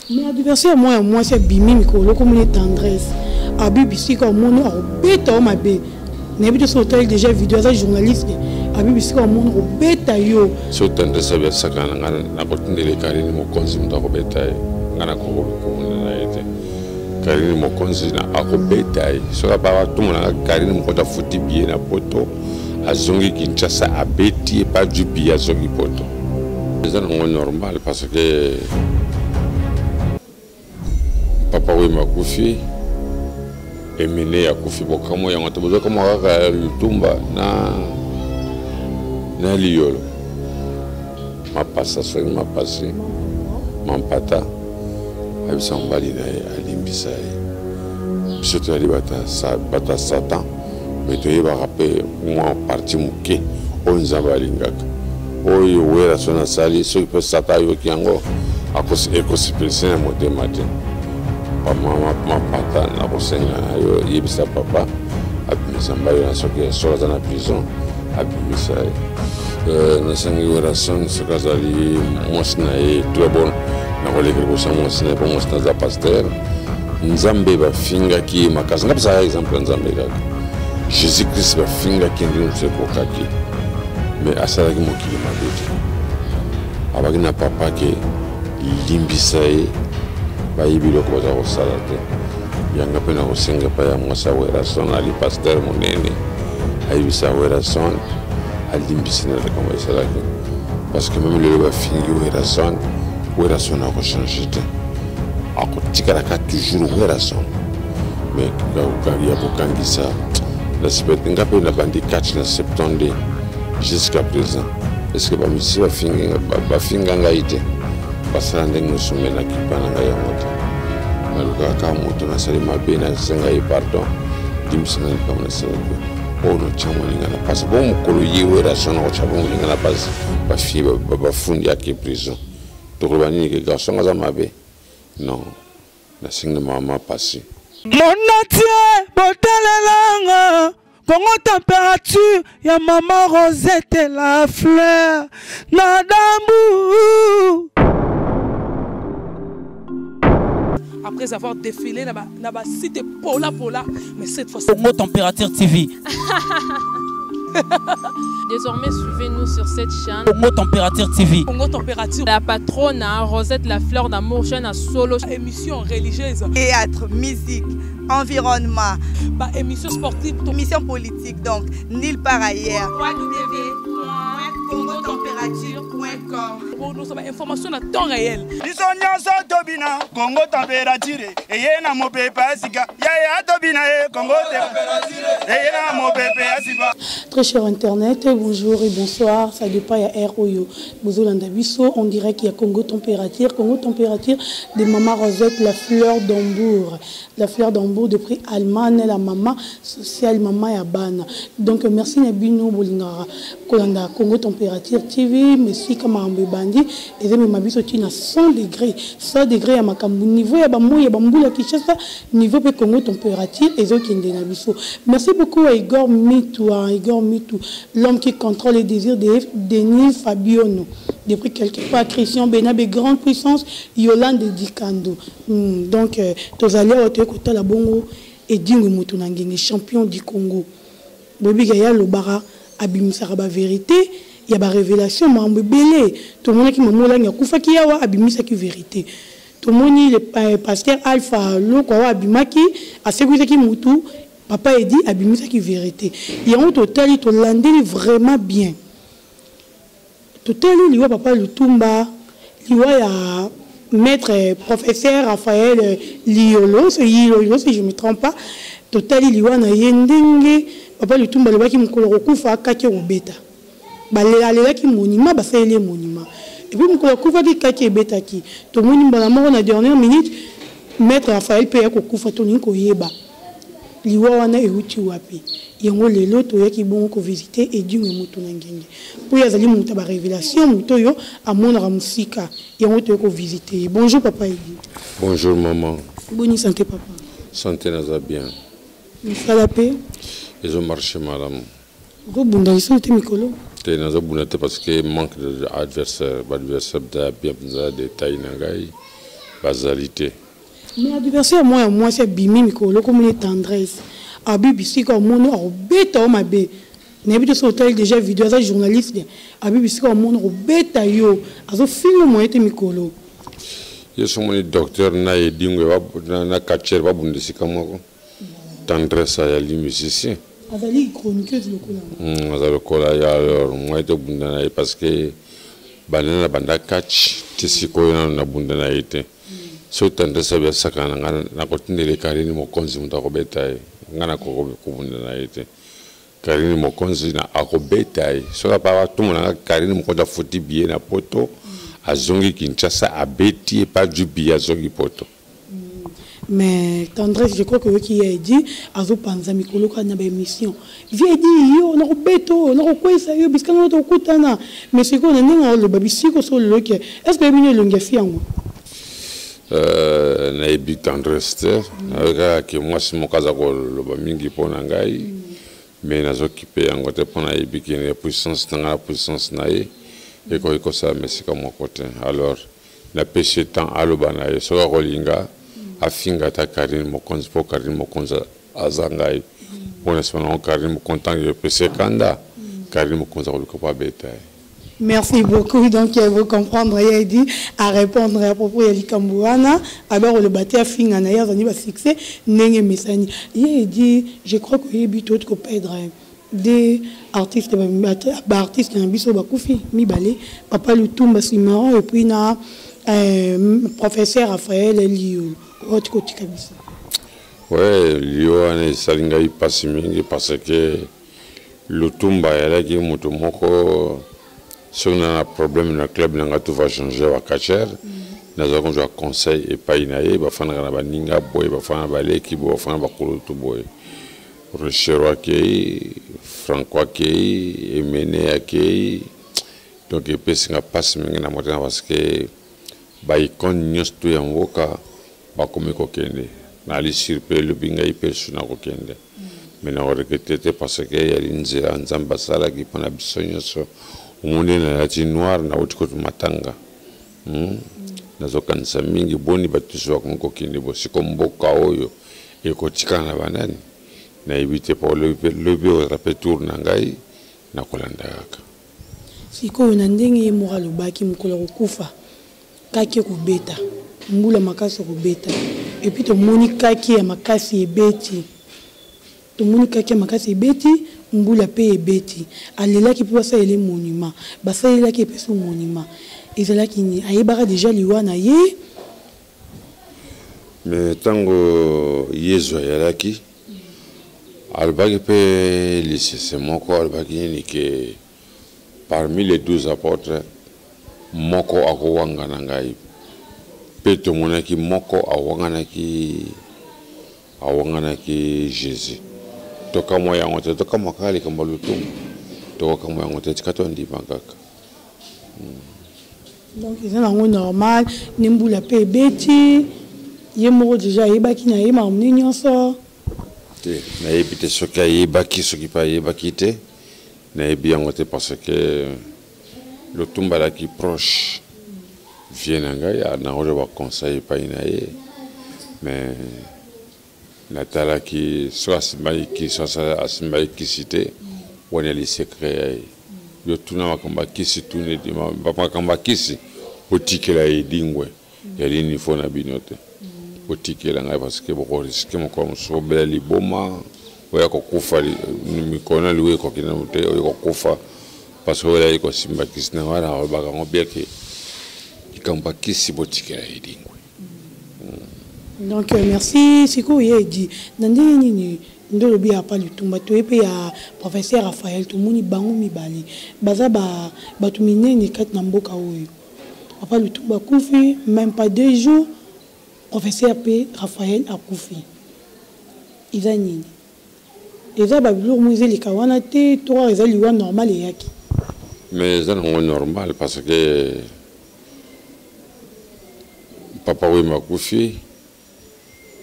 Mais adversaire mwa ya mwasi abimi mikolo okomona tendresse abi bisika omoni akobeta yo mabe. Nayebi te soki otali déjà video, aza journaliste, abi bisika omoni akobeta yo. Soki tendresse abi asakana na ngai, nakotindela Karine Mokonzi moto akobeta ye. Ngai nakokomona na ye te. Karine Mokonzi akobeta ye. Soki abatumona nga Karine Mokonzi afuti billet na poto, azongi Kinshasa, abeti ye pa du billet, azongi poto. Eza nango normal parce que Papa Wemba akufi, Emene akufi, bokamwa yango te, bozokamwa kaka Lutumba na Liyolo. Mapasa soki mapasi mampata ayebisa mobali na ye alimbisa ye. Biso tozali bato ya Satan, me toyebaka mpe mwa parti moke oyo Nzambe alingaka. Oyo Werrason asali, soki mpe Satan ayoki yango, ekosepelisa na motema te. Mapata, nakosenga na yo, yebisa papa abimisa mobali na soki aza na prison, abimisa ye. Nasengi Werrason soki azali mwasi na ye tout d'abord, nakoleka liboso ya mwasi na ye, mpo mwasi na aza pasteur. Nzambe bafingaki ye makasi, nga pesaka exemple ya Nzambe kaka Jésus Christ, bafingaki ndenge mosusu ekokaki, mais asalaki mokili mabe te. Abaki na papa ke limbisa ye, bayebi biloko baza kosala te. Yanga mpe nakosenga epai ya mwasi ya Werrason, ali pasteur monene, ayebisa Werrason alimbisi na likambo esalaki, parce que meme lelo bafingi Werrason, Werrason akochange te, akotikalaka toujours Werrason. Mais ya kokangisa nga mpe nabandi catch na 72 jusqu'à présent, est ce que bamisi bafinga ngai te, basala ndenge mosusu, me nakipa na ngai yango te. Nalukaka kaka moto nasali mabe, nasenga ye pardon, limbisa nga likambo nasalaki oyo, notya moninga na pasi. Bo mokolo ye Werrason akotya bo moninga na pasi, bafie bafundi ake prison, tokoloba nini? Ke garçon aza mabe? Non, nasengi mama pasi. Monatie botalelanga Congo température ya mama Rosette la fleur na dambu. Après avoir défilé na ba cité Pola Pola, mais cette fois Congo Température TV. Désormais, suivez-nous sur cette chaîne. Congo Température TV. Congo Température. La patronne, hein, Rosette la fleur d'amour, chaîne à solo. Émission religieuse. Théâtre, musique, environnement. Bah, émission sportive. Émission politique, donc, nulle part ailleurs. www.congotemperature.com. Bon, nous sommes information à temps réel. Biso nyonso tobina Congo Température eye na mopepe ya sika yaya tobina ye Congo eye na mopepe ya sika. Très cher internet, bonjour et bonsoir. Ça dépend ya R oyo bozolanda biso on dirait qu'il y a Congo Température, Congo Température de Maman Rosette la fleur d'Hambourg, la fleur d'Hambourg de prix Allemagne, la maman sociale, maman ya bana. Donc merci na bino bolingaka kolanda Congo Température TV, mais kama makambo ebandi ezomema biso ntina 100 degré, 100 degré ya makambo, niveau ya bamoi ya bambula Kinshasa, niveau mpe Congo Température ezokende na biso. Merci beaucoup à Igor Mitu, à Igor Mitu, l'homme qui contrôle les désirs de Denis Fabiono depuis quelque part, Christian Benabe, grande puissance, Yolande Dikando. Donc tozali awa toye kotala bongo Edingwe moto na ngenge, champion du Congo. Boyebi ya lobaka, abimisaka ba vérité ya ba révélation makambo ebele. Tomonaki mama Olangi akufaki awa, abimisaki vérité. Tomoni le pasteur Alpha Loko awa abimaki, asekwisaki mutu, papa Edi abimisaki vérité. Yango totali, tolandeli vraiment bien. Totali liwa papa Lutumba, liwa ya maître professeur Raphaël Liolo, c'est Yilolo si je me trompe pas. Totali liwa na ye ndenge papa Lutumba alobaki mokolo kokufa kaki kobeta. Balelaki monument, basaleli ye monument. Et puis mokolo akufaki kaki ebetaki. Tomoni mbala moko na dernière minute maître Raphaël pe ya kokufa, tolingi koyeba liwa wana euti wapi. Yango lelo toyaki bongo kovisite Edingwe moto na ngenge, mpo ye azali moto ya ba révélation, moto oyo amonaka mosika. Yango toyaki kovisite ye. Bonjour papa Edi. Bonjour maman. Boni santé papa? Santé naza bien. Mosala mpe? Ezo marché malamu. Okobunda lisusu te mikolo? Te, nazobunda te parce que manque de adversaire. Ba adversaire mpenza ya bien mpenza de taille na ngai. Bazali te. Mais adversaire moko ya mwasi abimi mikolo komona tendresse abi bisika omoni akobeta yo mabe. Nayebi te soki otali déjà video, aza journaliste, abi bisika omoni akobeta yo, azofinga moye te mikolo. Ye so omoni docteur na Edingwe na catcheur babunda esika moko. Tendresse ayali musicien. Azali chroniqueuse lokola. Aza lokola ye, alors moye tobunda na ye parce que banda na banda catch ti sikoyo nano nabunda na ye te. Soki Tendresse abi asakana na ngai, nakotindela Karine Mokonzi, moto akobeta ye. Ngai nakoki kobunda na ye te. Karine Mokonzi na akobeta ye. Soki apa batomona nga Karine Mokonzi afuti billet na poto, azongi Kinshasa, abeti ye pa du billet, azongi poto. Mais Tendresse, je crois que oyoki ye edi azopanza mikolo kaka na baémission. Vie edi yo nakobeta oyo, nakokweyisa yo bisika ngo tokutana. Mais sikoyo na ndenge aloba bisiko so oloki, est ce que oyebi nini elongi ya fi yango? Nayebi Tendresse te. Nayoki kaka ke mwasi moko aza koloba mingi mpo na ngai, mais nazokipe yango te mpo nayebi ke puissance na ngai na puissance na ye ekoki kosalama esika moko te. Alors napesi ye temps aloba na ye, soki akolinga afinga ata Karine Mokonzi, mpo Karine Mokonzi aza ngai. Mpo na nsima nango Karine Mokonzi, ntango epesi ekanda, Karine Mokonzi akoluka mpo abeta ye. Merci beaucoup. Donc, vous comprendre, il a dit à répondre à propos de likambo wana. Alors, le bâti a fini en ailleurs, on a succès, ndenge mesani. Il a dit, je crois que il y a tout que perdre des artistes, ba artistes na biso bakufi mibale, papa Lutumba Simaro et puis na professeur Raphaël Lio. Oyo kotika biso. Ouais, Lio wana esali ngai mpasi mingi parce que Lutumba ayalaki moto moko, soki na na problème na club na nga, tout va changer, ba catcheur, nazala kozwa conseil epai na ye. Bafandaka na baninga boye, bafanda na baleki boye, bafanda na bakulutu boye. Rochero akei, Franco akei, Emene akei, donc epesi nga mpasi mingi na motema parce que baicone nyonso to ya mboka bakomi kokende. Nali sur mpe elobi ngai mpe su nakokende, mais nakoregretter te parce que yali nzela Nzambe asalaki mpona biso nyonso. Omoni nalati noir, nauti kotu matanga. Nazokanisa mingi boni bato nyonso bakomi kokende. Bosiko mboka oyo ekotikala na banani, nayebi te, po lobi ozala mpe tour na ngai, nakolanda kaka. Sikoyo na ndenge ye moko alobaki, mokolo ya kokufa kaki ekobeta, mbula makasi ekobeta, et puis tomoni kaki ya makasi ebeti, tomoni kaki ya makasi ebeti, mbula mpe ebeti. Alelaki mpo basaleli monument, basalelaki epesi monument. Ezalaki nini? Ayebaka déjà liwa na ye? Mais ntango Yezu ayalaki, alobaki mpe lisese moko. Alobaki nini? Ke parmi les 12 apôtres, moko akowangana ngai. Mpe tomonaki moko awanganaki, awanganaki Jésus. Tokamwa yango te, tokamwa kaka likambo ya Lutumba, tokokamwa yango te, tika tondima kaka. Donc eza nango normal ne mbula mpe ebeti. Ye moko déjà ayebaki na ye makambo nini nyonso? Te, nayebi te soki ayebaki, soki mpe ayebaki te, nayebi yango te parce que Lutumba alaki proche vie na ngai, nakozwa baconseil epai na ye. Mais natalaki soki asimbaki kisi, asimbaki kisi te, wana eli secret ya ye. Yo tuna makambo ya kisi, tuna makambo ya kisi, otikela ye Edingwe, yali niveau na bino te. Otikela ngai parce que bokorisquer mokolo mosusu obela liboma, oya kokufa mikolo na liwa ekoki nano te, oya kokufa parce que oyaki kosimba kisi na ngai. Nakolobaka yango bien ke likambo ya kisi botikela Edingwe. Donc merci. Sikoyo ye edi na ndenge nini nde olobi ya pa Lutumba, toye mpe ya professeur Raphaël, tomoni bango mibale baza bato minene kati na mboka oyo. Papa Lutumba akufi même pas 2 jours, professeur mpe Raphaël akufi. Eza nini? Eza babiloko mo eza eleka wana te to kaka eza liwa normal eyaki? Mais eza nango normal parce que papa Wemba akufi,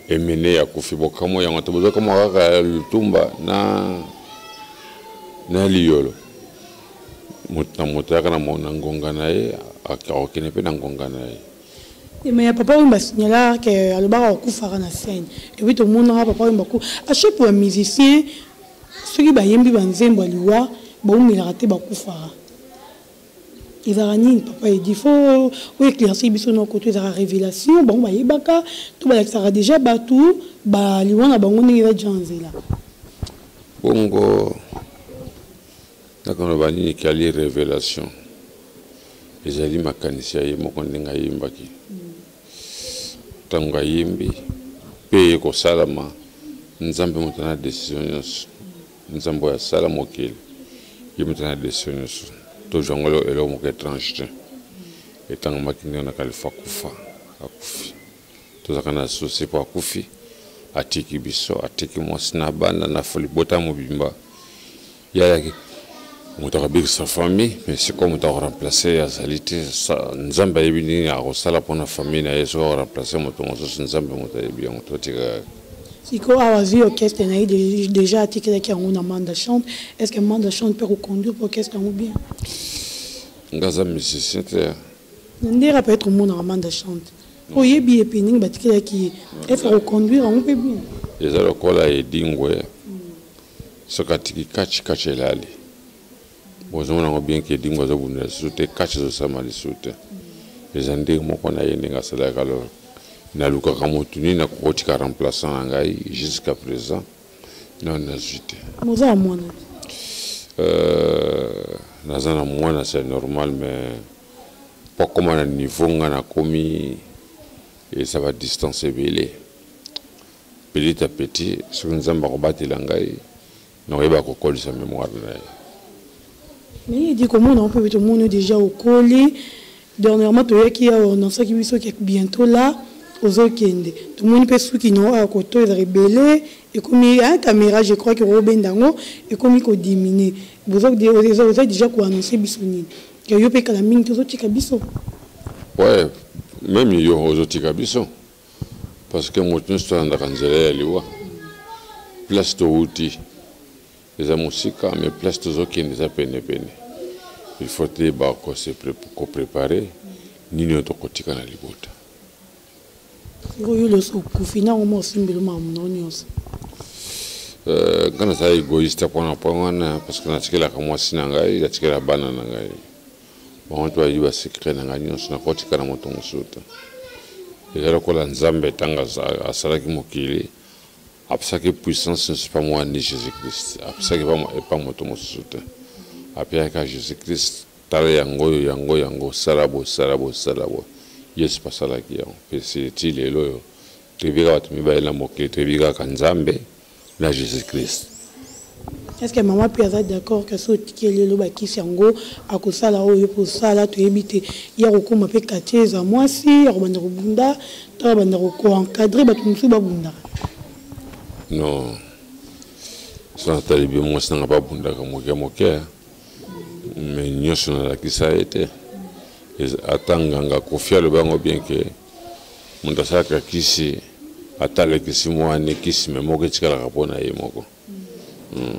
Emene akufi, bokamwa yango te. Bozokamwa kaka Lutumba na Liyolo. Moto na moto ayaka na ngonga na ye, akokende mpe na ngonga na ye. Mais ya Papa Wemba signalaka ke alobaka akufaka na scène. Et puis tomonaka Papa Wemba ku à chaque fois musicien soki bayembi banzembo ya liwa baumelaka te, bakufaka. Ezalaka nini, papa Edi? Faut oéclaircir biso na koto. Ezalaka révélation, bango bayebaka to balakisaka déjà bato baliwa na bango ndenge eza déjà nzela? Bongo nakoloba nini? Kali révélation ezali makanisi ya ye moko, ndenge ayembaki. Ntango ayembi mpe ekosalama, Nzambe moto na décision nyonso. Nzambe oyo asala mokili, ye moto na décision nyonso. Tozwa yango eloko moko étrange te. Etangamaki ndenge na kalifa akufa, akufi. Tozalaka na souci mpo akufi, atiki biso, atiki mwasi na bana na libota mobimba. Yayaki moto akobikisa famille, mais sikoyo moto akoremplace ye azali te. Nzambe ayebi nini akosala mpona famille na ye. Soki akoremplace moto mosusu, Nzambe moto ayebi yango. Totika. Sikoyo awa azwi orchestre na ye déjà, atikelaki yango na Manda Chante. Est ce que Manda Chante mpe koconduire mpe orchestre yango bien? Nga aza musicien te. Na ndenge peut-être omonaka Manda Chante, oyebi ye mpe ndenge batikelaki ye, est ce que akoconduire yango mpe bien? Eza lokola Edingwe, soki atiki catch, catch elali. Bozomona yango bien ke Edingwe azobundela lisusu te, catch ezosalama lisusu te. Eza ndenge moko na ye ndenge asalaka. Alors nalukaka motu nini nakokotika remplaçant na ngai. Jusqu'à présent nano nazwi te. Moza ya mwana? Naza na mwana, c'est normal, mais po akóma na niveau nga nakomi, eza badistance ebele. Petit à petit, soki Nzambe akobatela ngai, nakoyeba kokolisa mémoire na ye. Mais Edi, komona mpe tomoni déjà okoli. Dernièrement toyaki awa, onansaki biso ke bientôt là ozokende. Tomoni mpe suki na awa koto ezaka ebele, ekomi caméra, je crois ke okobenda yango, ekomi kodiminuer. Oza déjà koannonce biso nini? Ke yo mpe kala mingi tozotika biso? Ouais, même yo ozotika biso, parce que moto nyonso tolandaka nzela ya liwa. Place touti eza mosika, mais place tozokende eza penepene. Il faut toyeba koprépare nini oyo tokotika na libota. Oyo loso okufi nango mo osimbeli makambo nao nyonso? Nga nazala égoïste mpona point wana, parce que natikelaka mwasi na ngai, natikela bana na ngai. Bango to bayebi basecret na ngai nyonso, nakotika na moto mosusu te. Eza lokola Nzambe, ntango asalaki mokili, apesaki puissance nyonso epa mwana Jésus Christ. Apesaki epa moto mosusu te, apesaki kaka Jésus Christ. Tala yango oyo, yango, yango, sala bo, sala bo, sala bo. Yesu mpe asalaki yango. Mpe ti lelo oyo toyebi kaka bato mibale na mokili, toyebi kaka Nzambe na Jésus Christ. Est ce que mama mpe aza d'accord ke so otikeli elo bakisi yango, akosala oyo mpo osala? Toyebi te, ya kokóma mpe quartier eza mwasi ya kobanda kobunda to abanda koencadre bato mosusu babundaka? Non, so natali bien, mwasi nanga babundaka moke moke, mais nyonso nalakisa ye te. Ata nganga Kofi alobi yango bien ke moto asalaka kisi, ata alekisi mwana kisi, mais moko etikalaka mpo na ye moko.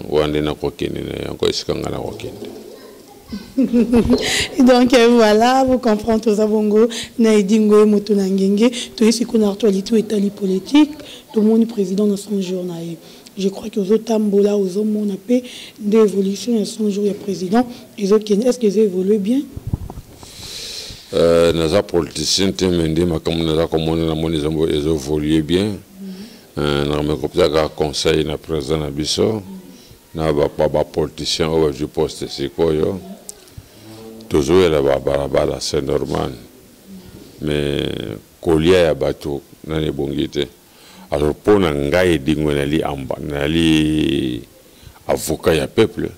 Wana nde nakokende na yango esika ngai nakokende. Donc voilà, vous comprenez, toza bongo na Edingwe, moto na ngenge. Toyei sikoyo na actualité oyo etali politique. Tomoni président na 100 jours na ye. Je crois que ozotambola, ozomona mpe nde évolution ya 100 jours ya président ezokende. Est ce que eza évolue bien? Naza politicien te, mais nde makambo naza komona, namoni ezoévolue bien. Nakomeka kopesaka conseil na président na biso na bapoliticien oyo bazwi poste sikoyo. Tozoyela babalabala, c'est normal, mais kolia ya bato nani ebongi te. Alors mpo na ngai Edingwe, nali amba, nali avocat ya peuple.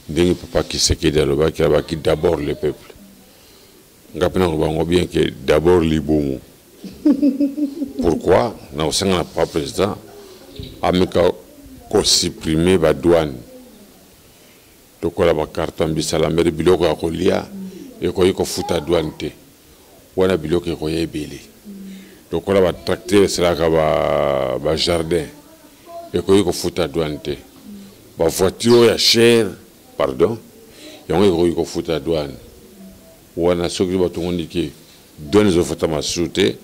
Ndenge papa Tshisekedi alobaki, alobaki d'abord le peuple, nga mpe nakoloba yango bien ke d'abord libumu. Pourquoi? Nakosenga na papa président ameka kosupprime badouane lokola bacarton bisala mbele. Biloko ya kolia ekoki kofuta douane te. Wana biloko ekoya ebele, lokola batracteur esalaka bajardin, ekoki kofuta douane te. Bavoiture oyo ya cher, pardon, yango ekoki kofuta douane. Wana soki bato ngoni ke Douane ezofutama lisusu te.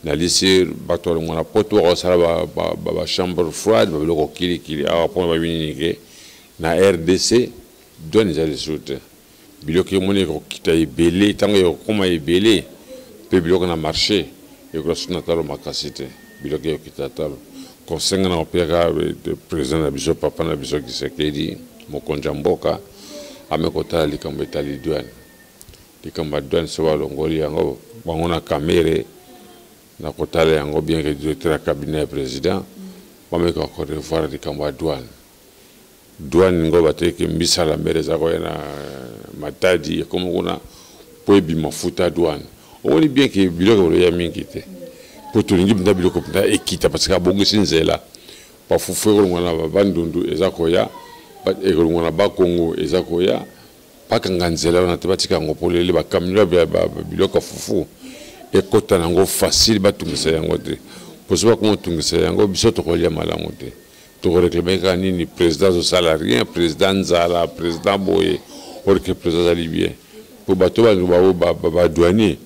Nalisi bato balongwa na poto bakosala bachambre froide, babiloko kilikili awa mpona bayebi nini ke na RDC douane eza lisusu te. Biloko emoni ekokita ebele, ntango ekokoma ebele mpe biloko na marché ekola susu na talo makasi te, biloko ekokita talo. Kosenga na kopeyaka président na biso, papa na biso Tshisekedi, mokonzi ya mboka, ame kotala likambo etali douane. Likambo ya douane so balongoli yango bango na Kamere na kotala yango, bien que directeur ya cabinet ya président, bameka korevoir likambo ya douane. Douane ngo bateki mbisala mbele eza koya na Matadi, ekomi kuna mpo ebima futa douane. Omoni bien ke biloko ekoloya mingi te, mpo tolingi mpenza biloko mpenza ekita, parce que abongisi nzela. Bafufu ekolongwa na Bandundu eza koya, ekolongwa na Bakongo eza koya. Bakanga nzela wana te, batika yango polele, bakamio ya biloko ya fufu ekota nango facile, batungisa yango te. Mpo soki bakoma kotungisa yango, biso tokolia malamu te, tokoreklame kaka nini? Président azosala rien, président nzala, président boye, or que président azali bien. Mpo bato badouanier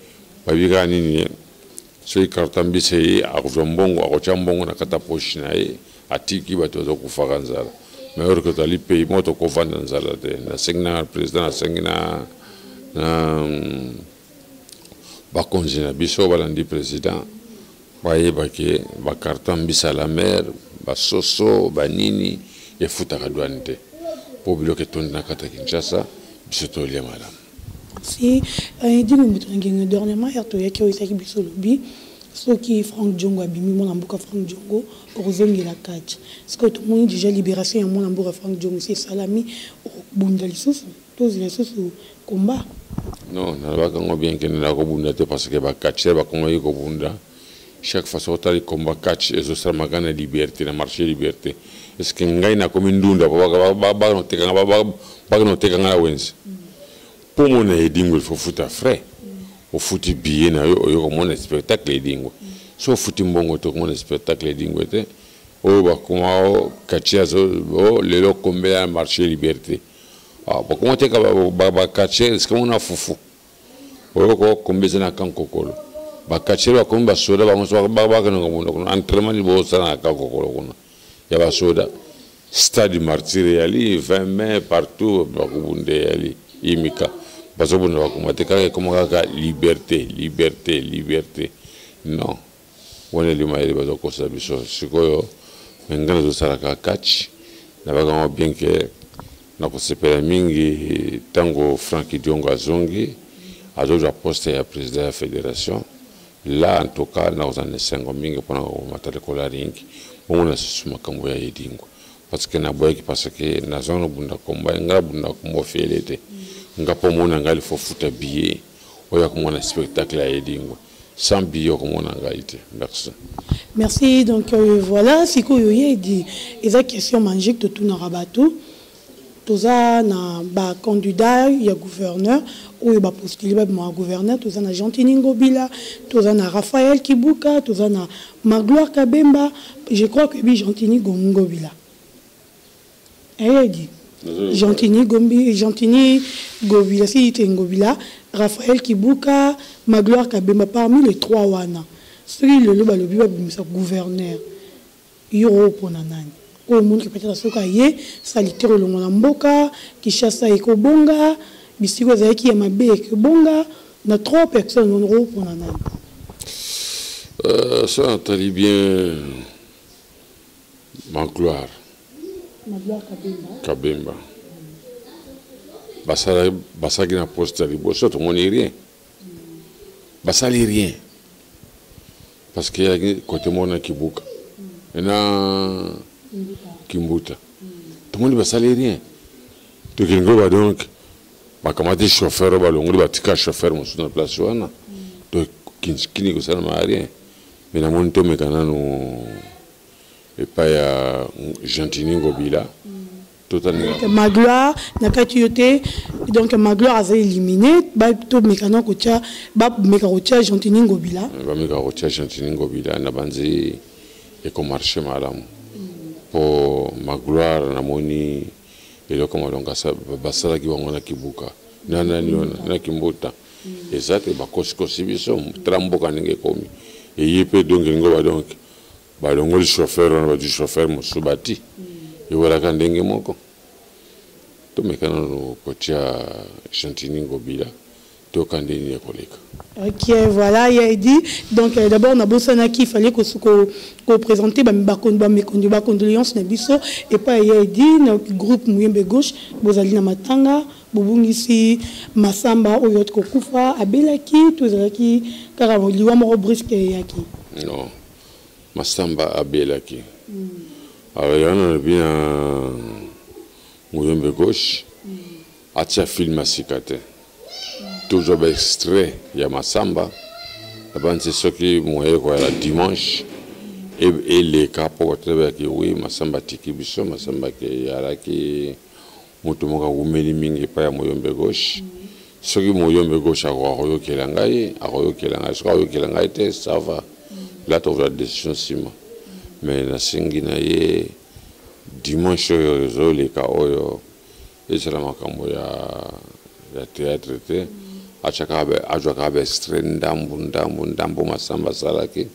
bayebi kaka nini? Soki carton mbisi ye, akozwa mbongo, akotya mbongo na kati ya poche na ye, atiki bato bazokufaka nzala. Mais or que tozali pays moko, tokovanda nzala te. Nasengi na président, nasengi na bakonzi na biso balandi président, bayeba ke bacarton mbisa la mer, basoso, banini efutaka douane te, mpo biloko etondi na kati ya Kinshasa, biso tolia malamu. Si Edingwe moto na ngenga, dernièrement heure toyaki oyo esaki biso, olobi soki Frank Diongo abimi, mwana mboka Frank Diongo, okozongela kati. Sikoyo tomoni déjà libération ya mwana mboka Frank Diongo esi esalami, okobunda lisusu? Tozela lisusu combat? Non, nalobaka yango bien ke nakobunda te, parce que bacatcheurs bakomaki kobunda chaque fois. Soki otali combat catch ezosalamaka na Liberté, na marché Liberté, est ce que ngai nakomi ndunda bakana otekanga na wenze? Mpo mona Edingwe, il faut futa frais. Ofuti billet na yo, oyo komona spectacle Edingwe. So ofuti mbongo te, okomona spectacle Edingwe te. Oyo bakoma o catch o lelo kombela na marché Liberté, bakoma oteka bacatcheurs esika mona fufu oyo kokomba eza na Kankokolo. Bacatcheurs bakomi basoda, bango bakende kobunda kuna. Entraînement nini bosala na Kankokolo kuna ya basoda? Stade Martyr eyali 20 mai, partout bakobunda eyali imika, bazobunda, bakoma te kaka, ekoma kaka liberté, liberté, liberté. Non, wana elima yeli bazokosa biso sikoyo. Me ngai nazosalaka catch, nabakango bien ke nakosepela mingi ntango Frank Diongo azongi, azozwa poste ya président ya fédération. Là, en tout cas, nakozala na esengo mingi mpona komata likolo ya ring, bongo na susu makambo ya Edingwe, parce que naboyaki, parce que nazonga nobunda komba. Ngai nabunda komba ofele te. Nga mpo mona ngai, il faut futa billet oyo akomona spectacle ya Edingwe. Sans billet, okomona ngai te. Merci. Merci. Donc voilà, sikoyo oyedi eza question magique totunaka bato. Toza na bacandidat ya gouverneur oyo bapostule babimaka gouverneur. Toza na Gentini Ngobila, toza na Raphaël Kibuka, toza na Magloire Kabemba. Je crois que ebi Gentini Ngobila ayedi Gentini Gombi, Gentini Ngobila, si te Ngobila, Raphaël Kibuka, Magloire Kabemba, parmi les trois wana, soki lelo balobi babimisa gouverneur, yo opona nani? Oyo omoniki peut-être soki aye, saleté kolongwa na mboka Kinshasa ekobonga, bisika ezalaki ya mabe ekobonga, na trois personnes wana okopona nani? So natali bien, Magloire. Magloire Kabemba. Kabemba basalaki na poste ya liboso, tomoni rien, basali rien, parce que eyaki kote moko na Kibuka na Kimbuta, tomoni basali rien. Tokelingi oba donc bakamati chauffeur oyo balongoli, batika chauffeur mosusu na place wana. Donc kini kosalama rien. Mais namoni tomeka nanu epai ya Gentini Ngobila, totani. Magloire na kati yo te. Donc Magloire aza éliminé. Tomeka na kotia, bameka kotia Gentini Ngobila. Bameka kotia Gentini Ngobila, na banzi ekomarche malamu, mpo Magloire namoni eloko malonga basalaki bango na Kibuka na nani wana na Kimbuta. Eza te, bakosikosi biso. Tala mboka ndenge ekomi, eye mpe donc elingi ba donc balongoli chauffeur wana, bazwi chauffeur mosusu bati ewelaka ndenge moko. Tomeka nano kotia Gentiny Ngobila, toyoka nde nini ekoleka. Ok, voilà, il a dit. Donc, d'abord, nabosanaki, il fallait qu'on présente ba condoléances na biso. Et pas, il a dit, notre groupe Muyembe Gauche, bozali na matanga, bobungisi Masamba, oyo kokufa, abelaki, tozalaki, kaka liwa moko brusque eyaki. Non, Masamba abelaki. Alors, il y en a bien Muyembe Gauche, atia film asika te. Toujours ba extrait ya Masamba. Nabanzi soki moye koyala dimanche eleka mpo bato bayaki oui, Masamba atiki biso. Masamba ke eyalaki moto moko awumeli mingi epai ya Moyombe Gauche. Soki Moyombe Gauche akoka koyokela ngai, akoyokela ngai. Soki akoyokela ngai te, ça va, là tokozwa décision nsima. Mais nasengi na ye, dimanche oyo ezoleka oyo, ezala makambo ya théâtre te, azwaka ba extrait ndambu ndambu ndambu Masamba asalaki,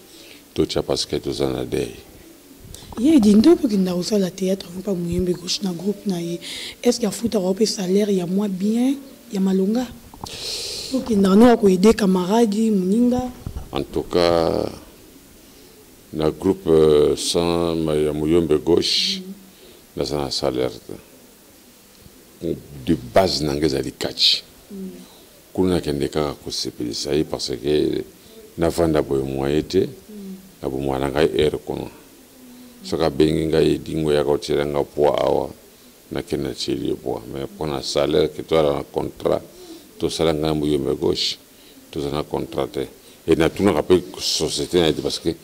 totya, parce que toza na deuil. Ye di nde okokenda kosala théâtre mpa Moyembe Gauche na groupe na ye, est ce que afutaka mpe salaire ya mwa bien ya malonga? Okendaka ndenge akoaider camarade, moninga. En tout cas, na groupe sans ya Moyombe Gauche, naza na salaire te. De base na ngai ezali catch. Kuna nakende kaka kosepelisa ye, parce que navanda boye moye te na bomwana na ngai ere kuna. Soki abengi ngai, edingo yaka otiela nga poids awa, nakende natieli ye poids. Mais mpo na salaire ke toyala na contrat, tosala ngai na Moyombe Gauche, toza na contrat te. E natunaka mpe société na ye te, parce que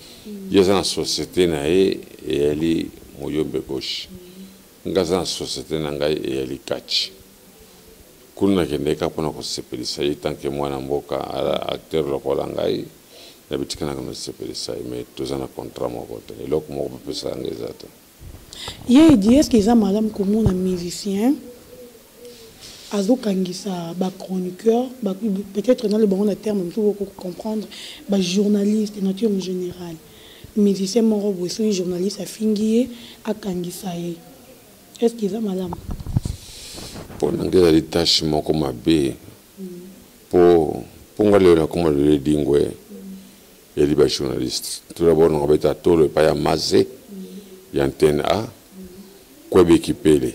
ye aza na société na ye eyali Moyombe Gauche, nga aza na société na ngai eyali catch. Kuna nakende kaka mpona kosepelisa ye tant que mwana mboka, acteur lokola ngai. Nabitika naka nasepelisa ye, mais toza na contrat moko te, eloko moko bapesa yanga eza te. Ye edi, est ce que eza malamu komona musicien azokangisa bachroniqueur, peut-être naloba ngo na terme mosusu okocomprendre, bajournaliste nature en général? Musicien moko boye, soki journaliste afingi ye, akangisa ye, est ce que eza malamu? Mpo na ngai ezali tâche moko mabe, mpo nga lelo nakoma lelo edingwe yali bajournaliste. Tout d'abord nakobeta tolo epai ya Maze ya Antenne A, Kwebeki Pele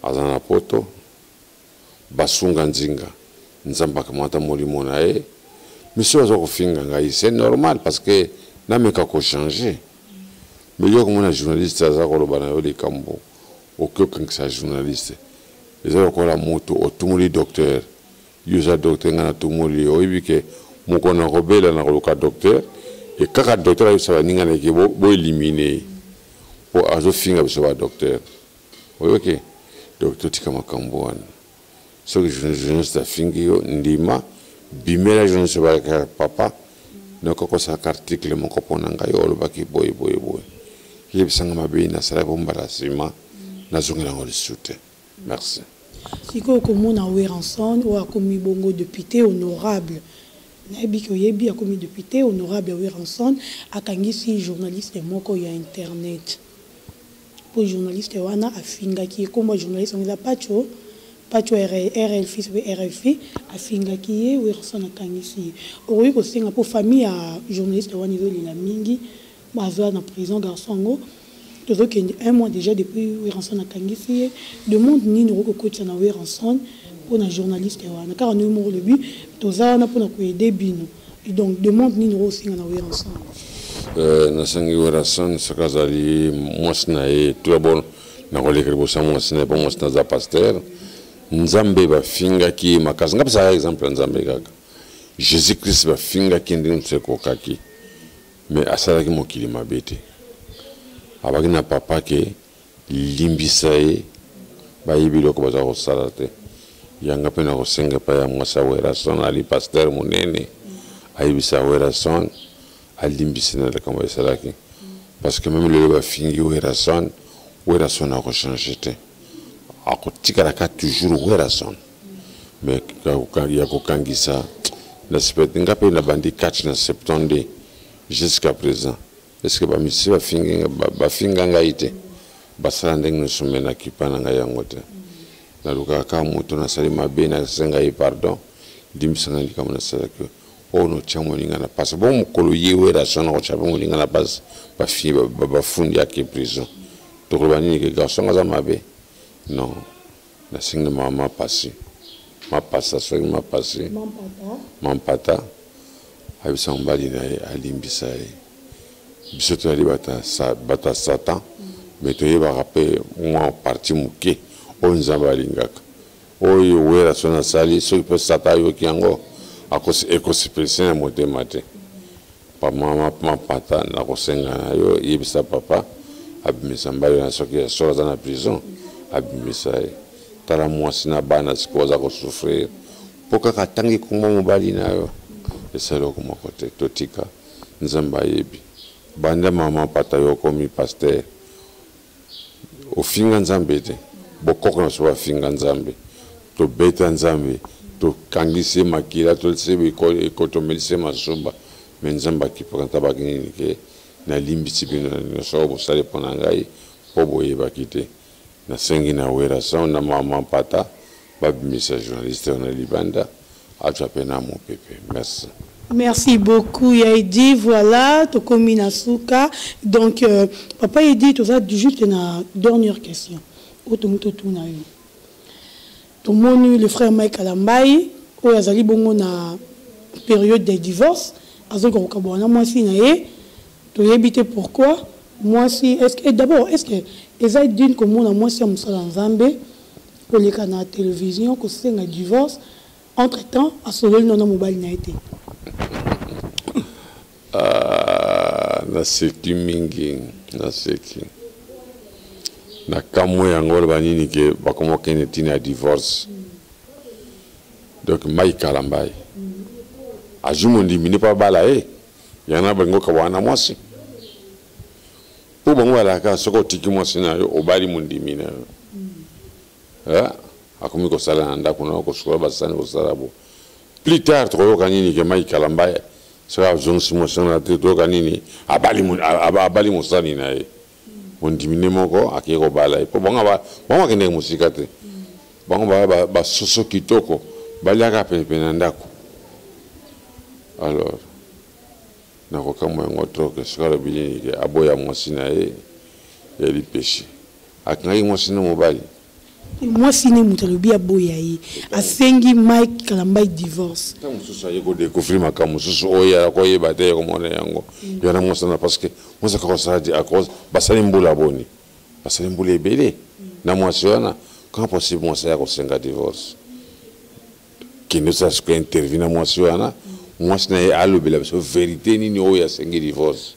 aza na poto, basunga nzinga, Nzambe akamata molimo na ye. Miso baza kofinga ngai, c'est normal, parce que nameka kochanger. Mais yo komona journaliste aza koloba na yo likambo, okoki okangisa journaliste, eza lokola moto otumoli docteur. Yo oza docteur, ngai natumoli yo, oyebi ke mokolo na kobela na koluka docteur, e kaka docteur ayebisa baninga na ye ke boéliminer ye mpo azofinga biso badocteur. Oyoki? Donc totika makambo wana. Soki journaliste afingi yo, ndima, bimela journaliste balakaka papa nakoka kosalaka article moko mpo na ngai, olobaki boye boye boye, yebisanga mabe nasalaki mpo mbala nsima nazongela yango lisusu te. Merci. Sikoyo komona Werrason oyo akomi bongo député honorable, nayebi ke oyebi, akomi député honorable, Werrason akangisi journaliste moko ya internet mpo journaliste wana afingaki ye. Nkombo ya journaliste yango eza Pacho, Pacho RLF mpe RFI. Afingaki ye, Werrason akangisi ye. Okoki kosenga mpo famille ya journaliste wana ezolela mingi, azwa na prison garçon yango, tozokende un mois déjà depuis Werrason akangisi ye. Demande nini okoki kokotisa na Werrason mpona journaliste wana? Kaka ndenge moko olobi, toza wana mpona koaider bino. Donc demande nini okosenga na Werrason? Nasengi Werrason, soki azali mwasi na ye, tout d'abord nakoleka liboso ya mwasi na ye, mpo mwasi na aza pasteur. Nzambe bafingaki ye makasi. Nga pesaka exemple ya Nzambe kaka Jésus Christ, bafingaki ndenge mosusu ekokaki, mais asalaki mokili mabe te. Abaki na papa ke limbisa ye, bayebi eloko baza kosala te. Yanga mpe na kosenga epai ya mwasi ya Werrason, ali pasteur monene, ayebisa Werrason alimbisi na likambo esalaki, parce que même lelo bafingi Werrason, Werrason akochanger te, akotikalaka toujours Werrason. Mais ya kokangisa na sipete. Nga mpe nabandi catch na 72 jusqu'à présent. Est ce que bamisi bafinga ngai te, basala ndenge nyonso, me nakipa na ngai yango te. Nalukaka kaka moto nasali mabe, nasenga ye pardon, limbisa ngai likambo nasalaki oyo, notya moninga na pasi. Bon, mokolo ye Werrason nakotya mpe moninga na pasi, bafundi ake prison, tokoloba nini? Ke garçon aza mabe? Non. Nasengi mama mapasi, mapasa, soki mapasi, mampata, ayebisa mobali na ye alimbisa ye. Biso toyali bato ya Satan, me toyebaka mpe mwa parti moke oyo Nzambe alingaka. Oyo Werrason asali, soki mpe Satan ayoki yango, ekosepelisa na motema te. Mama mapata, nakosenga na yo, yebisa papa abimisa mbali na soki ya solo aza na prison, abimisa ye. Tala mwasi na bana sikoyo aza kosouffrir mpo kaka atangi kombo mobali na yo. Esali eloko moko te, totika Nzambe ayebi. Banda mama pata yo okomi pasteur, ofinga Nzambe te. Bokoko na biso bafinga Nzambe, tobeta Nzambe, tokangisi ye makila, tolisi ye ekotomelisi ye masuba, me Nzambe akipaka ntabaki nini ke nalimbisi bino na nyonso oyo bosali mpo na ngai, mpo boyebaki te. Nasengi na Werrason na mama Mpata babimisa journaliste wana libanda, azwa mpe na mopepe. Merci. Merci beaucoup Yaidi. Voilà, tokomi na suka. Donc papa Edi, toza juste na dernière question. Oyo totuna yo. Tomoni le frère Mike Kalambayi oyo azali bongo na période de divorce, azoki kokabwana na mwasi na ye. Toyebi te pourquoi mwasi, est-ce que d'abord, est-ce que eza digne komona mwasi ya mosala Nzambe koleka na télévision kosenga divorce, entre temps asololi nano mobali na ye te? Ah, naseki mingi, naseki na kamwe yango. Oloba nini ke bakoma okende ntina ya divorce? Donc Mike Kalambayi azwi mondimi nde mpo abala ye, yango na bango kabwana na mwasi, mpo bango balaka soki otiki mwasi na yo, obali mondimi na yo, akomi kosala na ndako na yo, kosukola basani, kosala bo. Plus tard tokoyoka nini? Ke Mike Kalambayi soki azongisi mwasi wana te, toyoka nini? Abali mosani na ye, mondimi nde moko akei kobala ye, mpo bango bakendeke mosika te. Bango baya basoso kitoko, baliaka penepene na ndako. Alors nakokamwa yango trop ke soki alobi nini ke aboya mwasi na ye, yali péché, akangaki mwasi na mobali. Mwasi ne moto alobi aboya ye, asengi Mike Kalambayi divorce. Ntango mosusu aye kodécouvrir makambo mosusu oyo akoyeba te, komona yango yana mwasi na, parce que mwasi akokosala, basali mbula boni, basali mbula ebele na mwasi wana. Comment possible mwasi aya kosenga divorce? Kende osala sikoyo interview na mwasi wana, mwasi na ye alobela biso vérité nini oyo asengi divorce,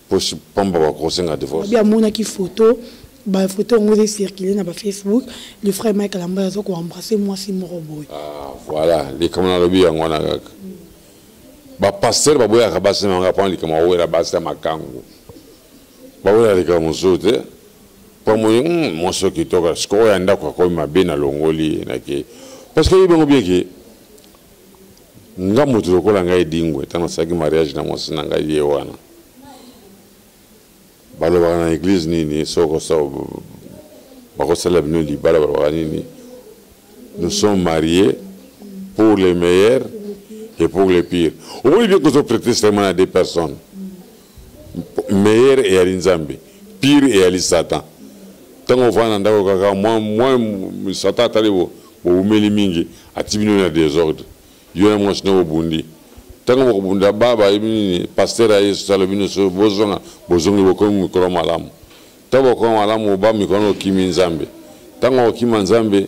po pamba bakosenga divorce. Abi amonaki photo, bafoto yango eza circule na bafacebook, le frère Mike Kalambayi aza koembrasse mwasi moko boye. Ah, voilà likambo nalobi yango wana. Kaka bapasteur baboyaka basi na bango mpona likambo awela basi ya makangu, bawela likambo mosusu te, mpo moi mwasi oyo kitoko, sikoyo oyo ya ndako akomi mabe, nalongoli nake, parce que oyebi bango bien ke nga moto lokola ngai Edingwe, ntango nasalaki mariage na mwasi na ngai ye wana, balobaka na église nini? Soko bakosala bino libala, balobaka nini? Nous sommes mariés pour les meilleurs et pour les pires. Omoni bien kozo prêter serment na deux personnes: meilleur eyali Nzambe, pire eyali Satan. Ntango ovanda na ndako kaka mwa Satan atali bowumeli mingi, ati bino na désordre, yo na mwasi no bobundi. Ntango bokobunda, ba bayebi nini? Pasteur ya Yesu alobi nyonso, bozonga, bozongi, bokomi mikolo malamu. Ntango bokomi malamu, ba mikolo na okimi Nzambe. Ntango okima Nzambe,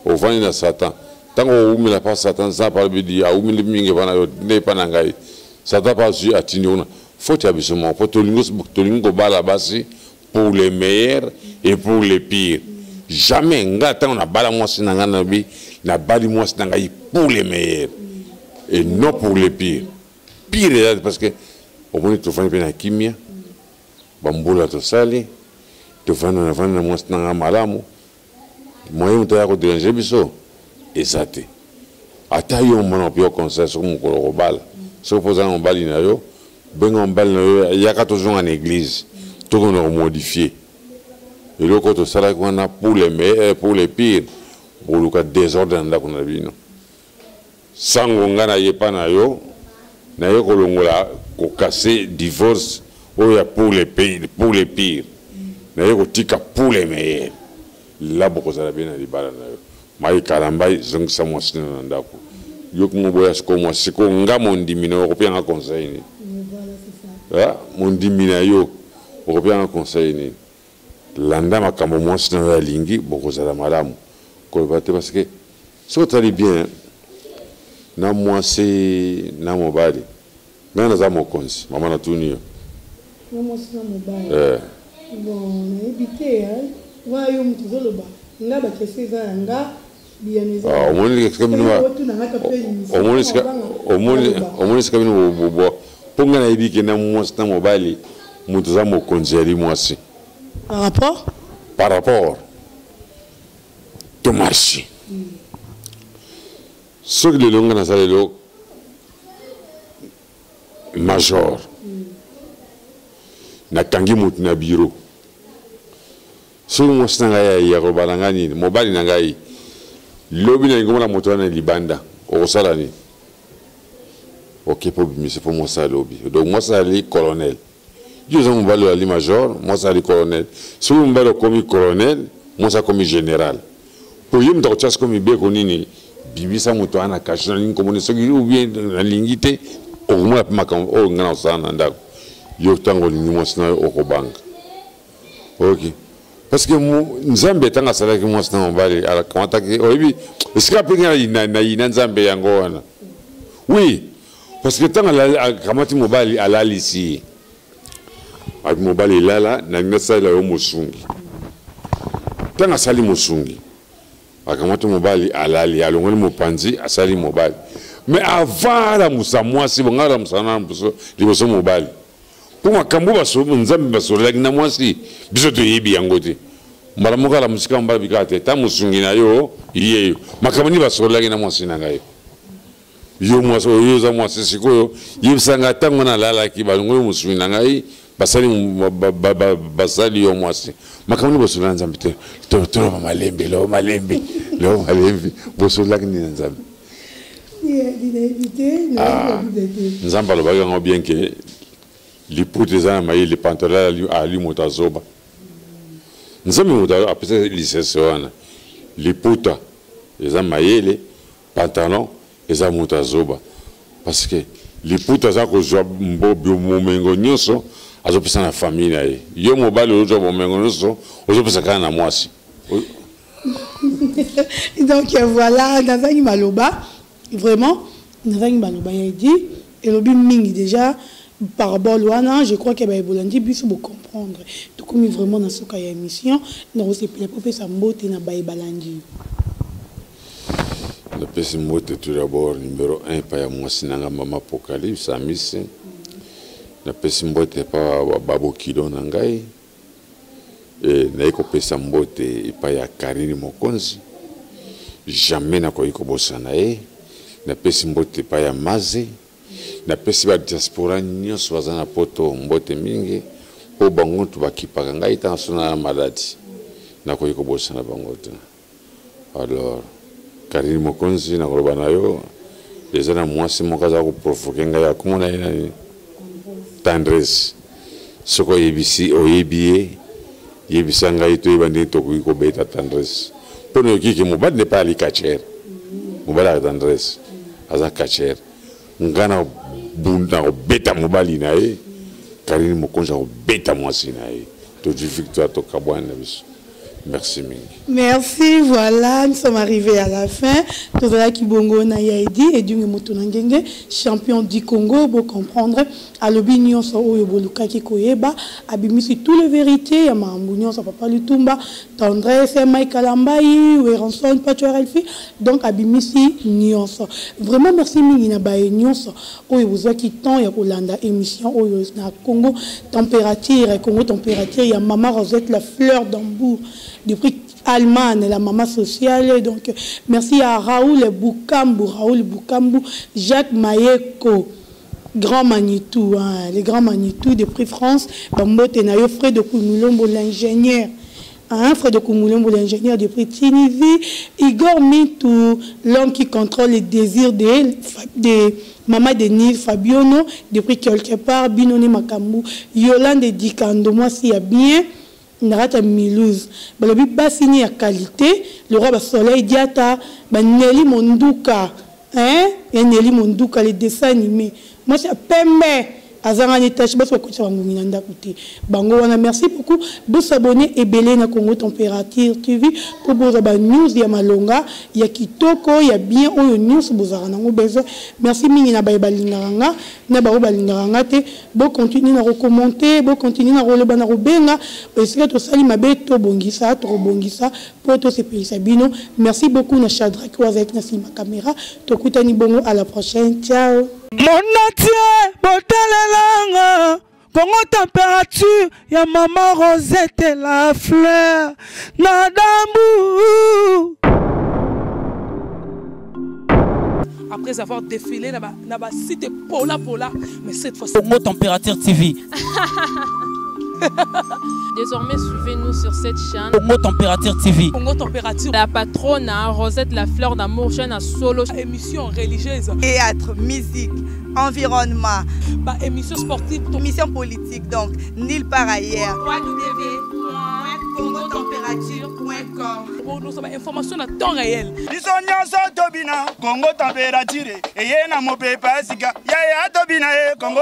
ovandi na Satan. Ntango owumela mpa Satan, Nzambe alobi di awumeli mingi epa na yo nde epa na ngai. Satan mpe azwi atindi kuna. Faute ya biso moko, mpo tolingi kobala basi pour les meilleurs et pour les pires. Jamais nga ntango nabala mwasi na ngai, nalobi nabali mwasi na ngai pour les meilleurs et non pour les pires. Pire eza parce que omoni tofandi mpe na kimia, bambula tosali, tofandi, nafandi na mwasi na ngai malamu, moyen moto aya kodéranger biso eza te. Ata yo mwana opi yo conseil soki mokolo okobala, soki mpo oza na mobali na yo, benga mobali na yo yaka tozonga na eglise tokende komodifie eloko oyo tosalaki wana pour le meilleur pour le pire, bokoluka desordre na ndako na bino. Sango nga naye epa na yo, naye kolongola ko casser divorce oyo ya pour le pour le pire, naye kotika pour le meilleur. La bokozala bien na libala na yo. Mike Kalambay zongisa mwasi nayo na ndaku. Yo kuma oboya sikoyo mwasi sikoyo nga mondimi nayo okopia nga conseil nini? Ah, mondimi na yo okopia nga conseil nini? Landa makambo mwasi nayo alingi bokozala malamu. Koloba te parce que soki otali bien na mwasi na mobali Ngai naza mokonzi mama natuni yo. Na mwasi na mobali. Eh. Bon nayebi te hein. Wana yo mutu ozoloba nga ba question eza ya nga biyano eza. Ah omoni esika bino ba omoni esika omoni omoni esika bino bo po nga nayebi ke na mwasi na mobali mutu aza mokonzi yali mwasi. Par rapport? Par rapport to marche. Soki lelo nga naza lelo major nakangi moto na bureau soki mwasi na ngai aye akoloba na ngai nini mobali na ngai lobi nalingi komona moto wana libanda okosala nini oke mpo obimisa mpo mwasi alobi donc mwasi azali colonel yo oza mobali ozali major mwasi azali colonel soki mobali okomi colonel mwasi akomi general Po ye moto akotia sikoyo mibeko nini bimisa moto wana na cachot nalingi komona soki ou bien nalingi te okomona mpe makambo oyo ngai nakosala na ndako yo ntango olingi mwasi na yo okobanga ok parce que nzambe ntango asalaki mwasi na mobali akamataki oyebi esika mpe ngai nayina nzambe yango wana oui parce que ntango akamati mobali alalisi ye Abi mobali elala nalingi nasalela yo mosungi. Ntango asali mosungi, akamati mobali alali, alongoli mopanzi asali mobali. Mais avant alamusa mwasi, bonga alamusa na liboso mobali. Mpo makambo Nzambe basololaki na mwasi, biso toyebi yango te. Mbala moko alamusika mobali bikaka te, ta mosungi na yo yeyo. Makambo nini basololaki na mwasi na ngai? Yo mwasi oyo oza mwasi sikoyo yebisa ngai ntango nalalaki balongoli mosuni na ngai basali basali yo mwasi makambo nini bosololaki na nzambe te toloba malembe loba malembe loba malembe bosololaki nini na nzambe ah, nzambe alobaki yango bien ke liputa eza na mayele pantalon ali moto azoba nzambe moto apesa lisese wana liputa eza mayele Pantalon eza mutu ya zoba parce que liputa aza kozua bomengo nyoso azo pesa na famille na ye yo mobali ozo zua bomengo nyoso ozo pesa kaka na mwasi. Donc voilà nazangi maloba vraiment nazangi maloba ya Eddy elobi mingi dejà parabole wana je crois que baye bolandi biso bo comprendre tokomi vraiment na suka ya emission nakosepela po opesa mbote na baye balandi yo. Napesi mbote tout d'abord numero 1 epai ya mwasi na nga mama Apocalypse Amisi. Napesi mbote epai ya babokilo na ngai. E, naye kopesa mbote epai ya Karine Mokonzi, jamais nakoki kobosana ye. Napesi mbote epai ya Maze, napesi ba diaspora nyonso baza na poto mbote mingi mpo bango ntu bakipaka ngai ntango so na maladi, nakoki kobosana bango te. Alors Carine Mokonzi nakoloba na yo eza na mwasi moko aza koprovoke ngai akomona ye nani tendresse soki oyebisi oyebi ye yebisa ngai toyeba ndenge tokoki kobeta tendresse mpo nayoki ke mobali nde pa ali catcher mobali ya tendresse aza catcher ngai na nakobeta mobali na ye Karine Mokonzi akobeta mwasi na ye tozwi victoire tokabwani na biso Merci mingi. Merci, voilà, nous sommes arrivés à la fin. Tozalaki bongo na ya Eddy, Edunge moto na ngenge, champion du Congo, bo comprendre. Alobi nyonso oyo bolukaki koyeba, abimisi tout les vérités ya makambo nyonso papa Lutumba, Tendresse, Mike Kalambayi, Werrason, Pacho RLF, donc abimisi nyonso. Vraiment merci mingi na baye nyonso oyo bozwaki temps ya kolanda émission oyo na Congo Température, Congo Température ya Mama Rosette la fleur d'Hambourg depuis. Allemagne, la maman sociale. Donc, merci à Raoul Boukambu, Raoul Boukambu, Jacques Mayeko. Grand Manitou, hein, les grands Manitou de Prix France, Bambote Nayo, Fred Kumulombo, l'ingénieur. Hein, Fred Kumulombo, l'ingénieur de Prix Tunisie, Igor Mintou, l'homme qui contrôle les désirs de, de Maman Denise Fabiono, depuis quelque part, Binone Makambu, Yolande Dikando, moi s'il y a bien, na kati ya Mulhouse balobi basi ni ya qualité le roi ba soleil diata ba Nelly Monduka hein ya Nelly Monduka le dessin animé mwasi ya pembe azanga ni tache basi bakotisa bangongi na ndako te bango wana. Merci beaucoup, bosabone ebele na Congo Température TV mpo bozwa ba news ya malonga, ya kitoko, ya bien, oyo nyonso bozalaka nango besoin. Merci mingi na baye balingaka nga na bango balingaka nga te. Bocontinue na kokommente, bocontinue na koloba, na kobenga esika tosali mabe, tobongisa, tokobongisa mpo tosepelisa bino. Merci beaucoup na Shadrack oyo azalaki na nsima caméra. Tokutani bongo à la prochaine, ciao. Monde entier botalelanga Congo Température ya Mama Rosette la fleur na dambu. Après avoir défilé na ba site pola pola, mais cette fois Congo Température TV. Désormais, suivez-nous sur cette chaîne. Congo Température TV. Congo Température. La patronne, hein, Rosette la fleur d'amour, chaîne à solo. Émission religieuse. Théâtre, musique, environnement. Bah, émission sportive. Émission politique, donc, nulle part ailleurs. www.congotemperature.com. Pour nous, information à temps réel. Biso nyonso tobina Congo Température eye na mopepe ya sika, yaya tobina ye Congo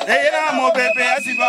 eye na mopepe ya sika.